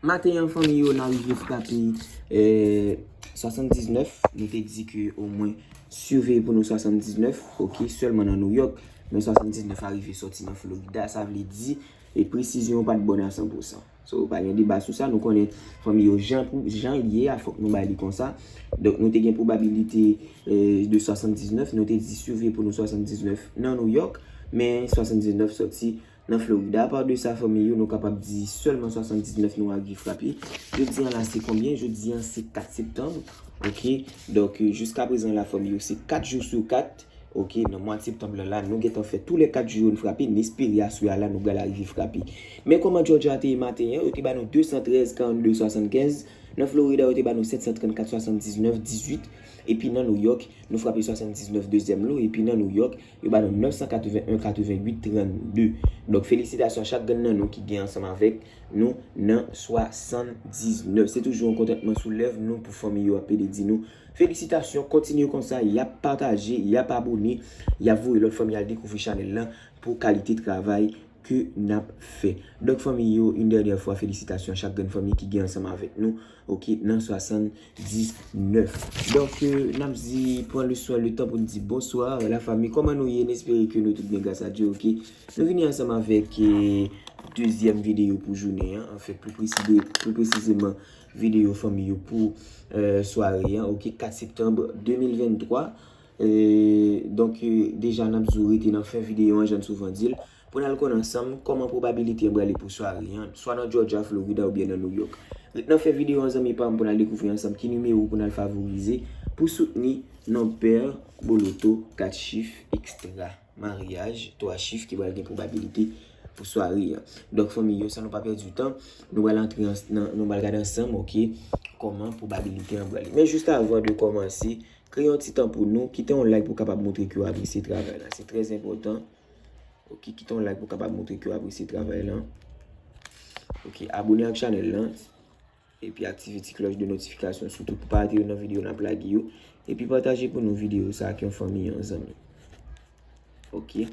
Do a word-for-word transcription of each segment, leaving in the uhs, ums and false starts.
Maten an, fanmi yo, n a rive frape, eh, swasanndiznèf. Nou te di ke omwen siveye pou nou swasanndiznèf, ok, sèlman nan Nouyòk. Men swasanndiznèf a rive sòti nan Florida, sa vle di, e presizyon an pa t bon a san pou san. So, pa gen deba sou sa, nou konnen, fanmi yo, jan pou, jan l ye a, fòk nou bay li konsa. Donk, nou te gen pwobabilite, eh, de swasanndiznèf, nou te di siveye pou nou swasanndiznèf nan Nouyòk, men swasanndiznèf sòti nan Florida. Apa de sa, fanmi yo, nou kapab di sèlman swasanndiznèf nou rive frape. Jodi an la, se konbyen? Jodi an, se kat septanm. Ok? Donk, eh, jiska prezan la, fanmi yo, se kat jou sou kat. Ok, nan mwa septanm lan la, nou gentan fè tou lè kat jou yo n frape, n espere aswè a la nou pral rive frape. Men kòman Georgia te ye maten an, yo te ba nou de san trèz, karannde, swasannkenz. Nan Florida, yo te ba nou sèt san trannkat, swasanndiznèf, dizuit. Epi nan Nouyòk, nou frape swasanndiznèf dezyèm lo. Epi nan Nouyòk, yo ba nou nèf san katreven en, katreven uit, trannde. Donk, felisitasyon a chak grenn nan nou ki gen ansanm avèk nou nan swasanndiznèf. Se toujou yon kontantman sou lèv nou pou fanmi yo ap pede di nou felisitasyon, kontinye konsa, y ap pataje, y ap abone, y ap voye lòt fanmi al dekouvri chanèl lan pou kalite travay ke n ap fè. Donk, fanmi yo, yon dènyè fwa, felisitasyon a chak grenn fanmi ki gen ansanm avèk nou, ok, nan swasanndiznèf. Donk, eh, n ap di, pran le swen, le tan pou n di bonswa, la fanmi, kòman nou ye? N espere ke nou tout byen, gras a Dye, ok? Nou vini ansanm avèk, eh, dezyèm videyo pou jounen an, anfèt, pli presize-, pli presizeman, videyo fanmi yo pou, eh, sware an, ok, kat septanm de mil venntwa. Eh, donk, eh, deja n ap di w rete nan fen videyo an, jan n souvan di l, pou n al konn ansanm kòman pwobabilite an prale pou sware an, swa nan Georgia, Florida oubyen nan Nouyòk. Ret nan fen videyo an, zanmi pa m, pou n al dekouvri ansanm ki nimewo pou n al favorize pou soutni non pè, boloto, kat chif, ekstra. Maryaj, twa chif ki pral gen pwobabilite pou sware an. Donk, fanmi yo, san nou pa pèdi tan, nou pral antre an, nan, nou pral gade ansanm, ok, kòman pwobabilite an prale. Men jis avan de kòmanse, kreye yon ti tan pou nou, kite yon like pou w kapab montre ke w apresye travay la. Se trè enpòtan. Ok, kite yon like pou w kapab montre ke w apresye travay la. Ok, abone ak chanèl lan. Epi aktive ti klòch de notifikasyon sitou pou pa rate youn nan videyo n ap lage yo. Epi pataje pou nou videyo sa ak yon fanmi, yon zanmi. Ok.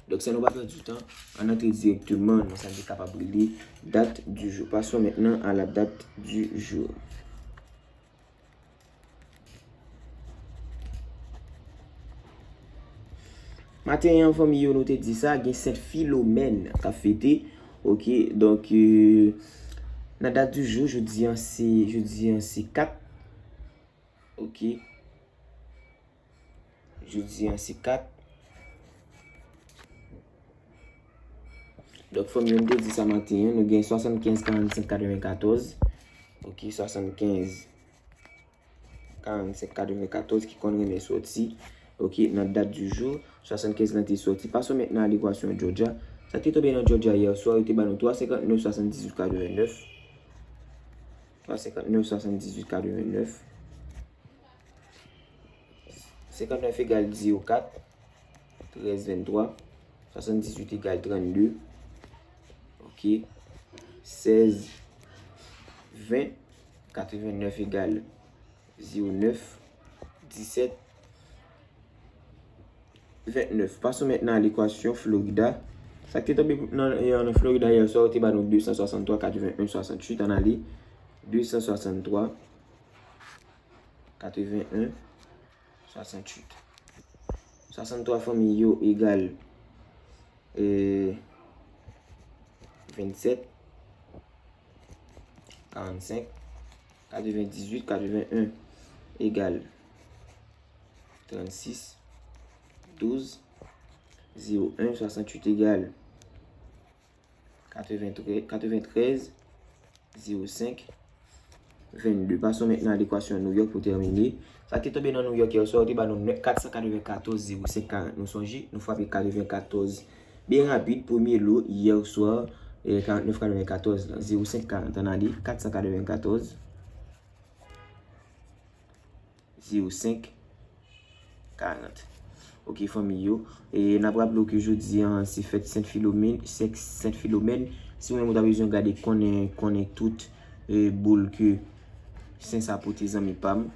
Donk, san nou pa pèdi tan, ann antre dirèkteman nan sa ki kapab rele date du jour. Passons maintenant à la date du jour. Maten an, fanmi yo, nou te di sa, gen Sent Filomèn k ap fete. Ok, donk, euh, nan dat di jou, jodi an se, jodi an se kat. Ok. Jodi an se kat. Donk, fanmi yo, nou te di sa maten an, nou gen swasannkenz, karannsenk, katrevenkatòz. Ok, swasannkenz, karannsenk, katrevenkatòz ki konn renmen sòti, ok, nan dat di jou, swasannkenz lan te sòti. Passons maintenant à l'équation Georgia. Sa ki te tonbe nan Georgia yè swa, yo te ba nou twa senkantnèf, swasanndizuit, katrevennèf. Twa senkantnèf, swasanndizuit, katrevennèf. Senkantnèf egal zewo kat, trèz venntwa. Swasanndizuit egal trannde. Ok. Sèz ven. Katrevennèf egal zewo nèf. Disèt vennèf. Passons maintenant à l'équation Florida. Sa ki te tonbe nan, nan Florida yè swa, yo te ba nou de san swasanntwa, katreven en, swasanntuit. Ann ale. De san swasanntwa, katreven en, swasanntuit. Swasanntwa fanmi yo egal, eh, vennsèt, karannsenk, katrevendizuit, katreven en egal trannsis, douz, zewo en, swasanntuit egal katreventrèz, katreventrèz, zewo senk, vennde. Passons maintenant à l'équation New York pou tèmine. Sa ki te tonbe nan New York yè swa, yo te ba nou nè-, kat san katrevenkatòz, zewo senk, karant. Nou sonje, nou frape katrevenkatòz byen rapid, premye lo, yè swa, eh, karantnèf katrevenkatòz lan, zewo senk, karant. Ann ale, kat san katrevenkatòz, zewo senk, karant. Ok, fanmi yo. E n ap raple w ke jodi an, se fèt Sent Filomèn, Sent, Sent Filomèn. Si w menm ou ta bezwen gade konnen, konnen tout, eh, boul ke sen sa pote, zanmi pa m.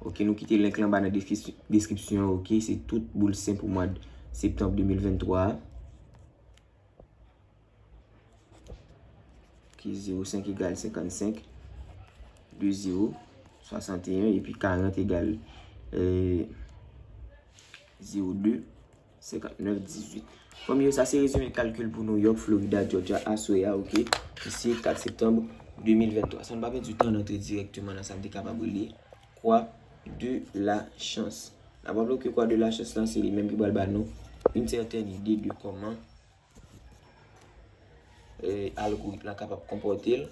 Ok, nou kite link lan anba nan deskri-, deskripsyon an, ok? Se tout boul sen pou mwa septanm de mil venntwa a. Ki zewo senk egal senkannsenk, de zewo, swasanteyen, epi karant egal, eh, zewo de, senkantnèf, dizuit. Fanmi yo, sa se rezime kalkil pou New York, Florida, Georgia, aswè a, oke? Ki se kat septanm de mil venntwa. San n pa pèdi tan, n antre dirèkteman nan sa n te kapab rele kwa de la chans. N ap raple ke kwa de la chans lan, se li menm ki pral ba nou yon sètèn ide de kòman, eh, algoritm lan kapab konpòte l.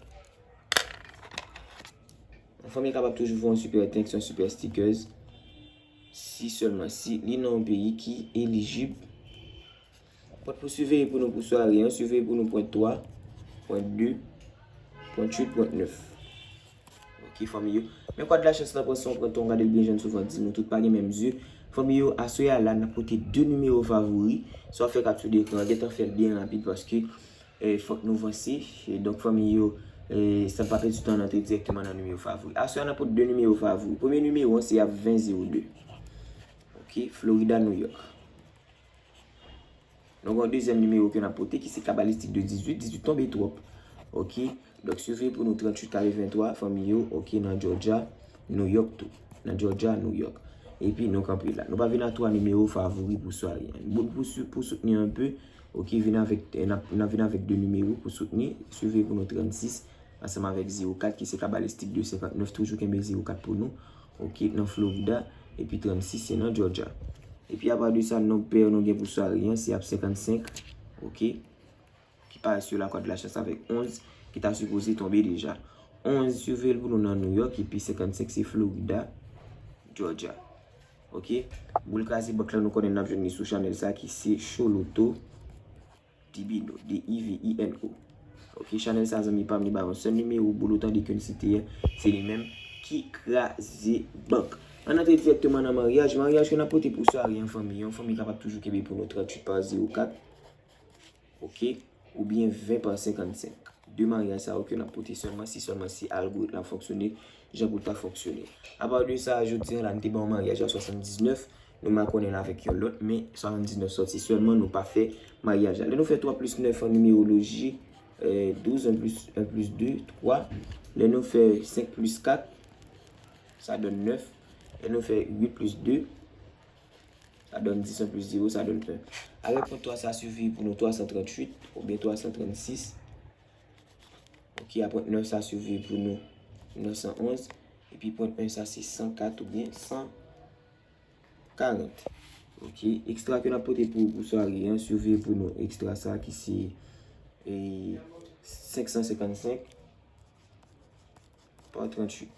Yon fanmi kapab toujou fè yon super thanks, yon super stickers. Si sèlman, si li nan yon peyi ki elijib. Pòt pou siveye pou nou pou sware an, siveye pou nou pwen twa, pwen de, pwen uit, pwen nèf. Oke, fanmi yo. Men kwa de la chans lan pran son pran tan, gade l byen jèn souvan di nou tout pa gen menm zye. Fanmi yo, aswè a la, n ap pote de nimewo favori. Sa w fè k ap sou ekran, gentan fè l byen rapid paske, eh, fòk nou vanse. E donk, fanmi yo, eh, san n pa pèdi tan, n antre dirèkteman nan nimewo favori. Aswè a, n ap pote de nimewo favori. Premye nimewo an, se ap ven zewo de. Oke, Florida, New York. Nou gen yon dezyèm nimewo ke n ap pote ki se kabalistik de dizuit, dizuit tonbe twòp. Oke. Donk, siveye pou nou tranntuit katrevenntwa, fanmi yo, oke, nan Georgia, New York tou. Nan Georgia, New York. Epi nou kanpe la. Nou pa vin a twa nimewo favori pou sware an. Boul pou sou-, pou soutni anpe, oke, vin avèk, eh, n ap, n ap vin avèk de nimewo pou soutni, siveye pou nou trannsis, ansanm avèk zewo kat ki se kabalistik de senkantnèf, toujou kenbe zewo kat pou nou, oke, nan Florida, epi trannsis se nan Georgia. Epi apa de sa, nonb pè nou gen pou sware an, se ap senkannsenk, oke, ki parèt sou la kwa de la chans avèk onz, ki ta sipoze tonbe deja. Onz siveye l pou nou nan New York, epi senkannsenk se Florida, Georgia. Oke? Boul kraze bank la, nou konnen n ap jwenn li sou chanèl sa ki se Show Loto Divino, D I V I N O. Oke, chanèl sa, zanmi pa m, li ba yon sèl nimewo, boul ou tande ke n site a, se li menm ki kraze bank. Ann antre dirèkteman nan maryaj. Maryaj ke n ap pote pou sware an, fanmi, yon fanmi kapab toujou kenbe pou nou tranntuit pa zewo kat. Oke? Oubyen ven pa senkannsenk. De maryaj sa yo ke n ap pote sèlman si sèlman si algoritm la fonksyone jan pou l ta fonksyone. Apa de sa, jodi a la, n te ba yon maryaj a swasanndiznèf, nou makonnen l avèk yon lòt, men swasanndiznèf sòti sèlman, nou pa fè maryaj la. Lè nou fè twa plis nèf an nimeroloji, eh, douz, un plis, un plis de, twa. Lè nou fè senk plis kat, sa donn nèf. Lè nou fè uit plis de, sa donn dis, un plis zewo, sa donn ven. Avèk pwen twa sa siveye pou nou twa san tranntuit oubyen twa san trannsis. Oke, a pwen nèf sa siveye pou nou nèf san onz. Epi pwen en sa se san kat oubyen san karant. Oke, ekstra ke n ap pote pou, pou sware an, siveye pou nou ekstra sa ki se, eh, senk san senkannsenk pa tranntuit.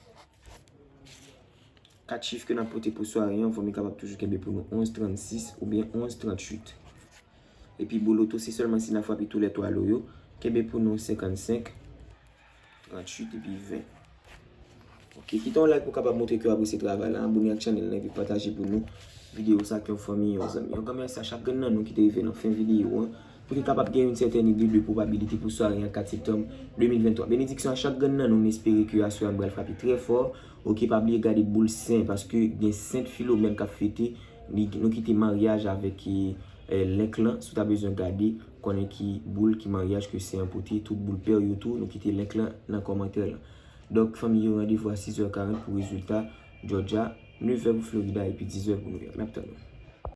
Kat chif ke n ap pote pou sware an, fanmi kapab toujou kenbe pou nou onz trannsis oubyen onz tranntuit. Epi boloto, se sèlman si n a frape toulètwa lo yo, kenbe pou nou senkannsenk, tranntuit epi ven. Oke, kite yon like pou w kapab montre ke w apresye travay la, abòne ak chanèl la epi pataje pou nou videyo sa ak yon fanmi, yon zanmi. Yon gran mèsi a chak grenn nan nou ki te rive nan fen videyo an. Pou nou kapab gen yon sètèn ide de pwobabilite pou sware an kat septanm de mil venntwa. Benediksyon a chak grenn nan nou, m espere ke aswè a nou pral frape trè fò. Oke, pa bliye gade boul sen, paske gen Sent Filomèn k ap fete. Li, nou kite maryaj avèk, eh, link lan. Si w ta bezwen gade, konnen ki boul, ki maryaj ke sen an pote, tout boul pè yo tou, nou kite link lan nan kòmantè lan. Donk, fanmi yo, randevou a sis è karant pou rezilta Georgia, nèf è pou Florida epi dis è pou New York. N ap tann nou.